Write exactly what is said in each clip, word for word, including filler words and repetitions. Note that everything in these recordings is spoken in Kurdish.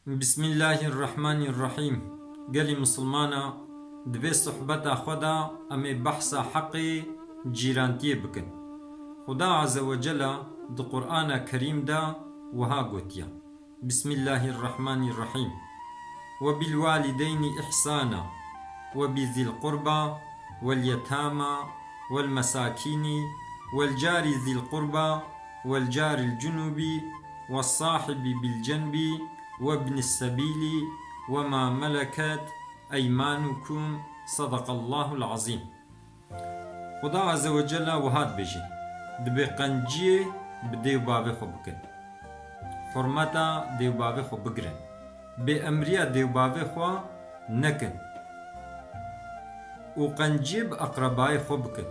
Bismillahirrahmanirrahîm. Gelî misilmana, di vê sohbeta xwe de em ê behsa heqê cîrantiyê bikin. Xuda Azze ve Cela di Qur'ana Kerîm de wiha gotiye, Bismillahirrahmanirrahîm. Ve bil walideyni ihsana, ve bi zil qurba, vel yetama, vel mesakini, vel cari zil qurba, vel caril cunubi, ve sahibi bil cenbi, ve ibnis sebili, ve ma meleket eymanukum. Sadakallahul azîm. Xuda Azze ve Cella wiha dibêje, dibê qenciyê bi dê û bavê xwe bikin. Hurmeta dê û bavê xwe bigirin. Bêemriya dê û bavê xwe nekin. Û qenciyê bi eqrebayê xwe bikin.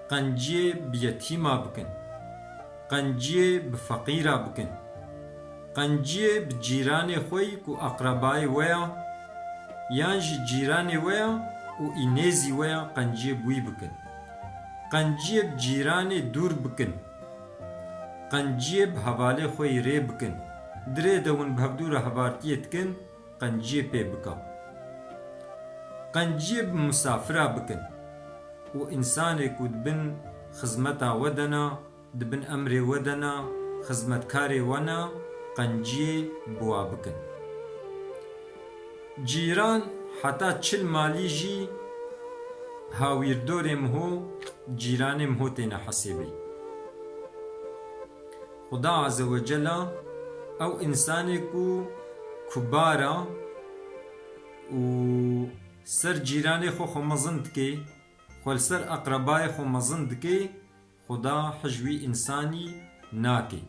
Qenciyê bi yetîma bikin. Qenciyê bi feqîra bikin. Qenciyê bi cîranê xwe yî ku eqrebayê we ya, yan jî cîranê we ya û î nêzî we ya qenciyê bi wî bikin. Qenciyê bi cîranê dûr bikin. Qenciyê bi hevalê xwe yî rê bikin. Di rê de hûn bi hevdû re hevaltiyê dikin, qenciyê pê bike. Qenciyê bi misafira bikin û însanê ku di bin xizmeta we de ne, di bin emrê we de ne, xizmetkarê we ne, qenciyê bi wa bikin. Cîran heta çil malî jî hawîrdorê miho, cîranê miho têne hesêbê. Xuda Azze ve Cella ew însanê ku kubar e û ser cîranê xwe xwe mezin dike, xwe li ser eqrebayê xwe mezin dike, Xuda hij wî însanî nake.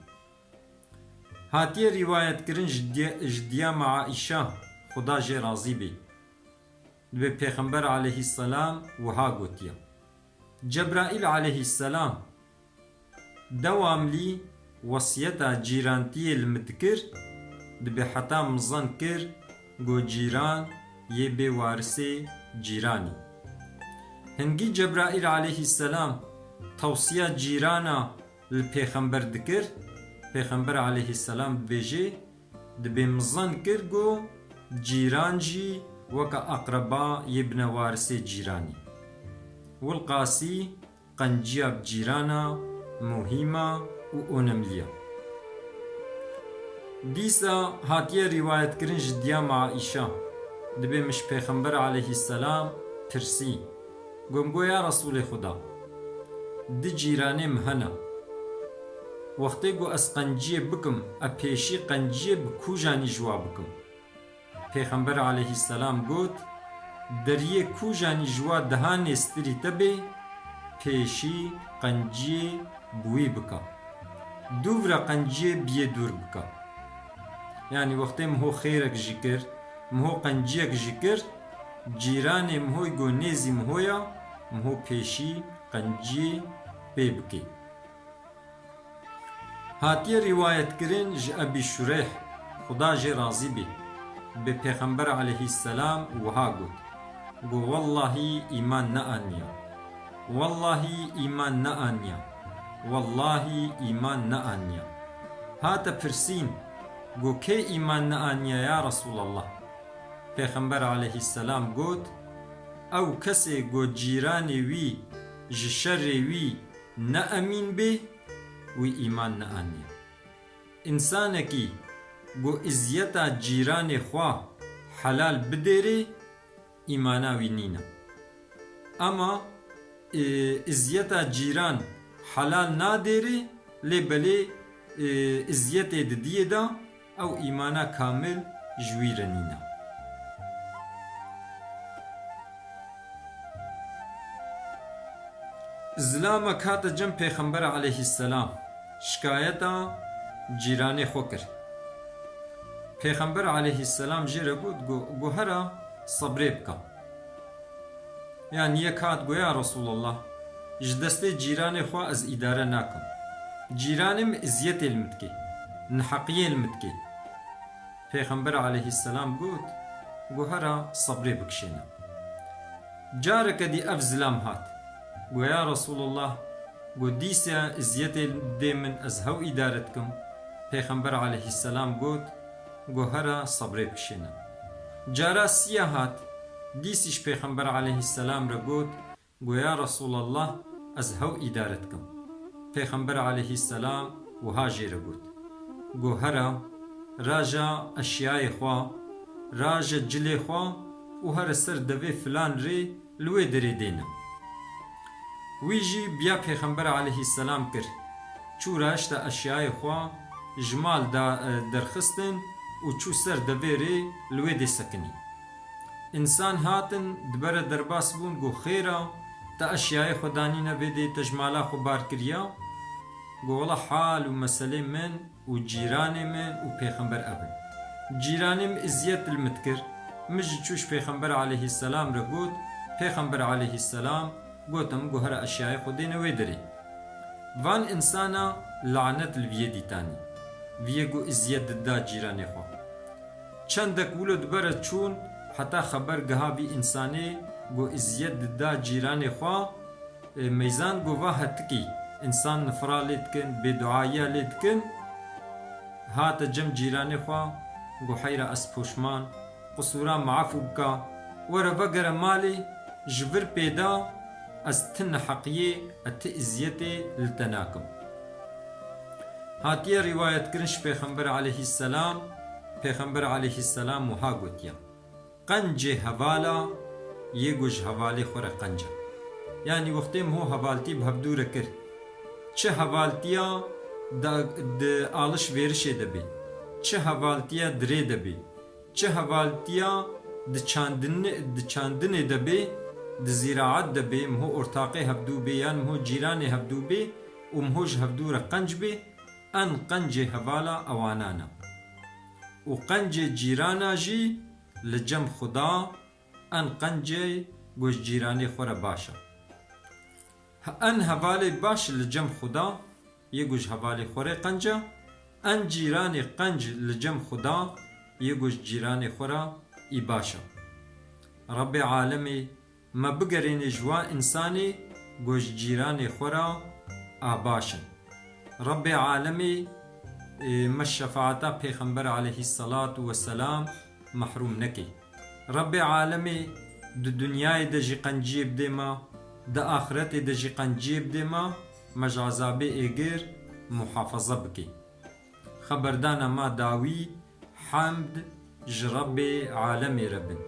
Hatiye rîwayetkirin ji diya, ji diya me Aîşa, Xuda jê razî be. Dibê Pêxember aleyhisselam wiha gotiye, Cebraîl aleyhisselam dewamlî wesiyeta cîrantiyê li min dikir, dibê heta min zan kir, got cîran yê bê warisê cîranî. Hingî Cebraîl aleyhisselam tewsiya cîrana li Pêxember dikir, Pêxember aleyhisselam dibêje, dibê min zan kir got cîran jî weke eqreba yê binewarisê cîranî. Wilqasî qenciya bi cîrana muhîm e û onemlî ye. Dîsa hatiye rîwayetkirin ji diya me Aîşa, dibê min ji Pêxember aleyhisselam pirsî, got min got, ya Resûlê Xuda, di cîranê min hene. Wextê ku ez qenciyê bikim, e pêşî qenciyê bi kûjanî ji wa bikim? Pêxember aleyhisselam got, deriyê kûjanî ji wa daha nêstirî te bê, pêşî qenciyê bi wî bike. Dûvra qenciyê bi yê dûr bike. Yanî wextê miho xêrek jî kir, miho qenciyek jî kir, cîranê miho go nêzî miho ya, miho pêşî qenciyê pê bike. Hatiye rîwayetkirin ji Ebî Şureyh, Xuda jê razî bê, bi Pêxember aleyhisselam wiha got, got, wellahî îman neaniya. Wellahî îman neaniya. Wellahî îman neaniya. Hate pirsîn, got, kê îman neaniya ya Resûlallah? Pêxember aleyhisselam got, ew kesê got cîranê wî ji şerê wî ne emîn bê, wî îman neaniye. Însanekî ku îziyeta cîranê xwe helal bidêrê, îmana wî nîne. Ema, e, îziyeta cîran helal nadêrê, lê belê, e, îziyetê didiyê de, ew îmana kamil ji wî re nîne. Zilamek hate cem Pêxember aleyhisselam, şikayeta cîranê xwe kir. Pêxember aleyhisselam jê re got, go, go hera sebrê bike. Yanî yek hat go, ya Resûlallah, ji destê cîranê xwe ez îdare nakim. Cîranê min eziyetê li min dike, neheqiyê li min dike. Pêxember aleyhisselam got, go hera sebrê bikişêne. Careke dî ev zilam hat. Go, ya Resûlallah, go dîsa eziyetê dê min ez hew îdare dikim. Pêxember aleyhisselam got, Go hera sebrê bikişêne. Cara siya hat, dîsî ji Pêxember aleyhisselam re got, go ya Resulallah, ez hew îdare dikim. Pêxember aleyhisselam wiha jê re got, go hera, raja eşyayê xwe, raja cilê xwe û here ser devê filan rê li wê derê dêne. Wî jî biya Pêxember aleyhisselam kir. Çû raşta eşyayê xwe ji mal da, e, derxistin û çû ser devê rê li wê dê sekinî. Însan hatin, di bere derbas bûn, go xêra, te eşyayê xwe danîne vê dê, te ji mala xwe bar kiriya? Go wela hal û meselê min û cîranê min û Pêxember ev in. Cîranê min eziyet li min dikir, min jî çû ji Pêxember aleyhisselam re got, Pêxember aleyhisselam gote min, go here eşyayê xwe dêne wê derê. Van însana lanet li viyê dîtanî. Viyê go eziyet dida cîranê xwe. Çendek wilo di bere çûn, heta xeber giha vî însanê go eziyet dida cîranê xwe, e, meyzan go va hetikî, însan nifra lê dikin, bêduayiya lê dikin, hate cem cîranê xwe, go heyra ez poşman, qisûra min efû bika, were vegere malê, ji vir pêda ez ti neheqiyê, ez ti eziyetê li te nakim. Hatiye rîwayetkirin ji Pêxember aleyhisselam, Pêxember aleyhisselam wiha gotiye, qencê hevala yê ku ji hevalê xwe re qenc e. Yanî wextê min ho hevaltî bi hevdû re kir, çi hevaltiya da, di alişvêrişê de bê, çi hevaltiya dirê de bê, çi hevaltiya di çandinê, di çandinê de bê, di zîraet de bê, min ho ortaqê hevdû bê, yan min ho cîranê hevdû bê û min ho ji hevdû re qenc bê, en qencê hevala ewanan e. Û qencê cîrana jî li cem Xuda, en qencê ku ji cîranê xwe re baş e. En hevalê baş li cem Xuda, yê ku ji hevalê xwe re qenc e, en cîranê qenc li cem Xuda, yê ku ji cîranê xwe re î baş e. Rebbê alemê me bigerêne ji wa însanê ku ji cîranê xwe re a baş in. Rebbê alemê, ê, me şefaeta Pêxember aleyhisselatu vesselam mehrûm neke. Rebbê alemê di dinyayê de jî qenciyê bidê me, di axiretê de jî qenciyê bidê me, me ji ezabê êgir muhafaza bike. Xeberdana ma dawî, hemd ji Rebbê alemê re bin.